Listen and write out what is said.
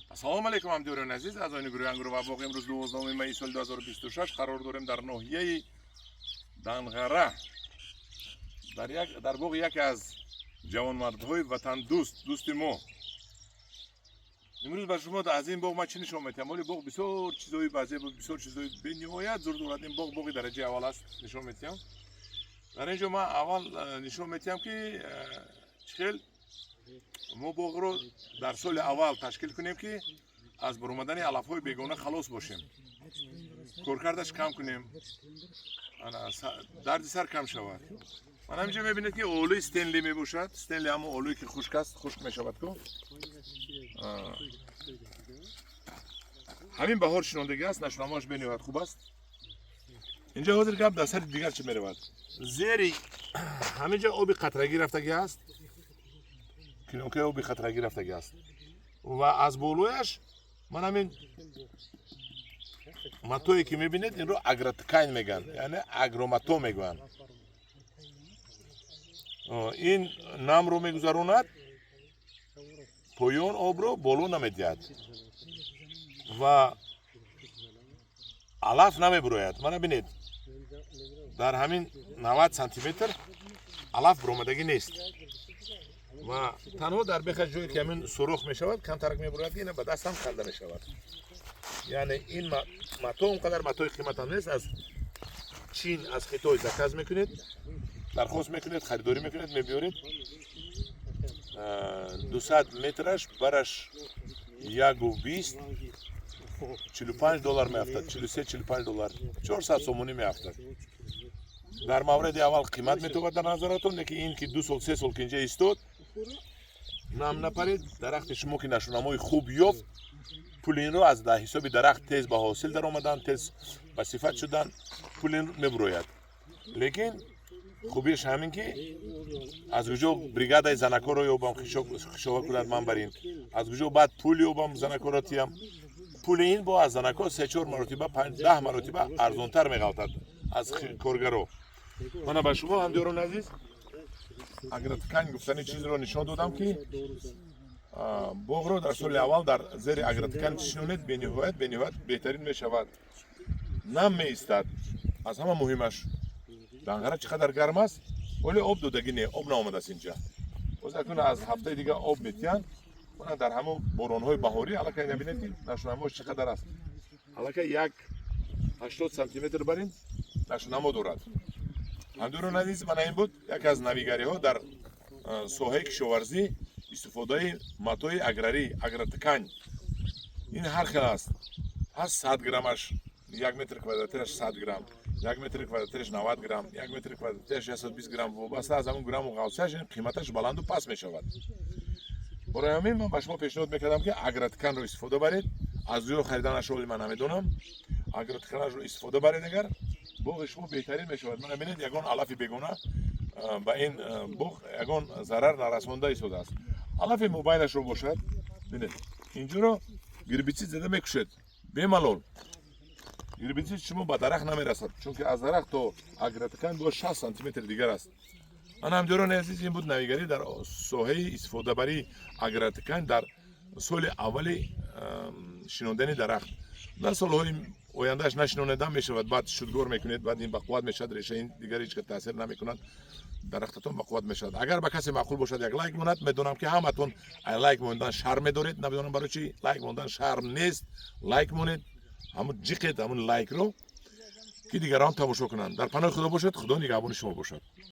Ассалому алайкум, ҳамдиёрони азиз, аъзоёни гурӯҳи "Ангур ва боғ". Имрӯз 12 майи соли 2026 қарор дорем дар ноҳияи Данғара, дар боғи яке аз ҷавонмардҳои ватандӯст, дӯсти мо. Имрӯз ба шумо аз ин боғ ман чӣ нишон метиҳам? Оли боғ бисёр чизҳои баъзе буд, бисёр чизҳои бениҳоят зур дорад. Ин боғ боғи дараҷаи аввал аст. Нишон метиҳам. Дар ин ҷо ман аввал нишон метиҳам, ки чӣ хел мо боғро дар соли аввал ташкил кунем, ки аз баромадани алафҳои бегона халос бошем, коркардаш кам кунем, дарди сар кам шавад. Ман ҳаминҷо мебинед, ки олӯи Стенли мебошад. Стенли ҳамон олӯе, ки хушк аст, хушк мешавад ку. Ҳамин баҳор шинондагӣ аст, нашунамоаш бениҳоят хуб аст. Инҷо ҳозир гап дар сари дигар чӣ меравад. Зери ҳаминҷо оби қатрагӣ рафтагӣ аст, плёнкаи оби қатрагӣ рафтагӣ аст ва аз болояш ман ҳамин матое, ки мебинед, инро агроткань мегӯянд, яъне агромато мегӯянд. Ин намро мегузаронад поён, обро боло намедиҳад ва алаф намебурояд. Мана бинед, дар ҳамин 90 сантиметр алаф буромадагӣ нест ва танҳо дар беха ҷое, ки ҳамин сурох мешавад, камтарак мебурояд, ки ина ба дастам канда мешавад. Яъне ин мато он қадар матои қиматам нест. Аз Чин, аз Хитой заказ мекунед, дархост мекунед, харидорӣ мекунед, мебиёред. 200 метраш бараш 1,20, 45 доллар меафтад, 43, 45 доллар, 400 сомонӣ меафтад. Дар мавриди аввал қимат метобад дар назаратон, лекин ин ки 2 сол, 3 сол ки инҷа истод, нам напарид, дарахти шумо ки нашунамои хуб ёфт, пули инро аз дар ҳисоби дарахт тез ба ҳосил даромадан, тез ба сифат шудан, пули ин мебурояд. Лекин хубиаш ҳамин, ки аз куҷо бригадаи занакоро ёбам, хишова кунад ман бар ин, аз куҷо баъд пул ёбам, занакоро тиям? Пули ин бо аз занако се-чор маротиба, 5-10 маротиба арзонтар меғалтад аз коргаро. Мана ба шумо, ҳамдиёрони азиз, агроткань гуфтани чизро нишон додам, ки боғро дар соли аввал дар зери агроткань шинонед, бениҳоят, бениҳоят беҳтарин мешавад, нам меистад. Аз ҳама муҳимаш, Данғара чӣ қадар гарм аст, вале об додагӣ не, об наомадааст инҷа. Боз акнун аз ҳафтаи дига об метиҳанд. Мана дар ҳамон боронҳои баҳорӣ аллакай набинед, ки нашунамо чӣ қадар аст. Аллакай як 80 сантиметр бар ин нашунамо дорад. Ҳамдиёрони азиз, мана ин буд яке аз навигариҳо дар соҳаи кишоварзӣ: истифодаи матои аграрӣ, агроткань. Ин ҳар хел аст, ҳаст 100 граммаш, 1 метр квадратираш 100 грамм, 1 метри квадратираш 90 грамм, 1 метри квадратираш 120 грамм. Вобаста аз ҳамон грамму ғавсияш ин қиматаш баланду паст мешавад. Барои ҳамин ман ба шумо пешниҳод мекардам, ки агротканро истифода баред. Аз ҷо хариданашро оли ман намедонам. Агротканашро истифода баред, агар боғи шумо беҳтарин мешавад. Мана бинед, ягон алафи бегона ба ин боғ ягон зарар нарасонда истодааст. Алафи мобайлашро бошад, бинед, инҷоро гербицид зада мекушед бемалол. Гербицид шумо ба дарахт намерасад, чунки аз дарахт то агроткань боз 60 сантиметр дигар аст. Ман, ҳамдиёрони азиз, ин буд навигарӣ дар соҳаи истифодабарии агроткань дар соли аввали шинондани дарахт. Дар солҳои ояндааш нашинонеда мешавад, баъд шудгор мекунед, баъд ин бақувват мешавад, реша ин дигар ҳеҷ таъсир намекунад, дарахтатон бақувват мешавад. Агар ба касе маъқул бошад, як лайк монад. Медонам, ки ҳаматон лайк мондан шарм медоред. Намедонам барои чи. Лайк мондан шарм нест. Лайк монед, ҳамун ҷиқед ҳамун лайкро, ки дигарон тамошо кунанд. Дар паноҳи Худо бошед. Худо нигаҳбони шумо бошад.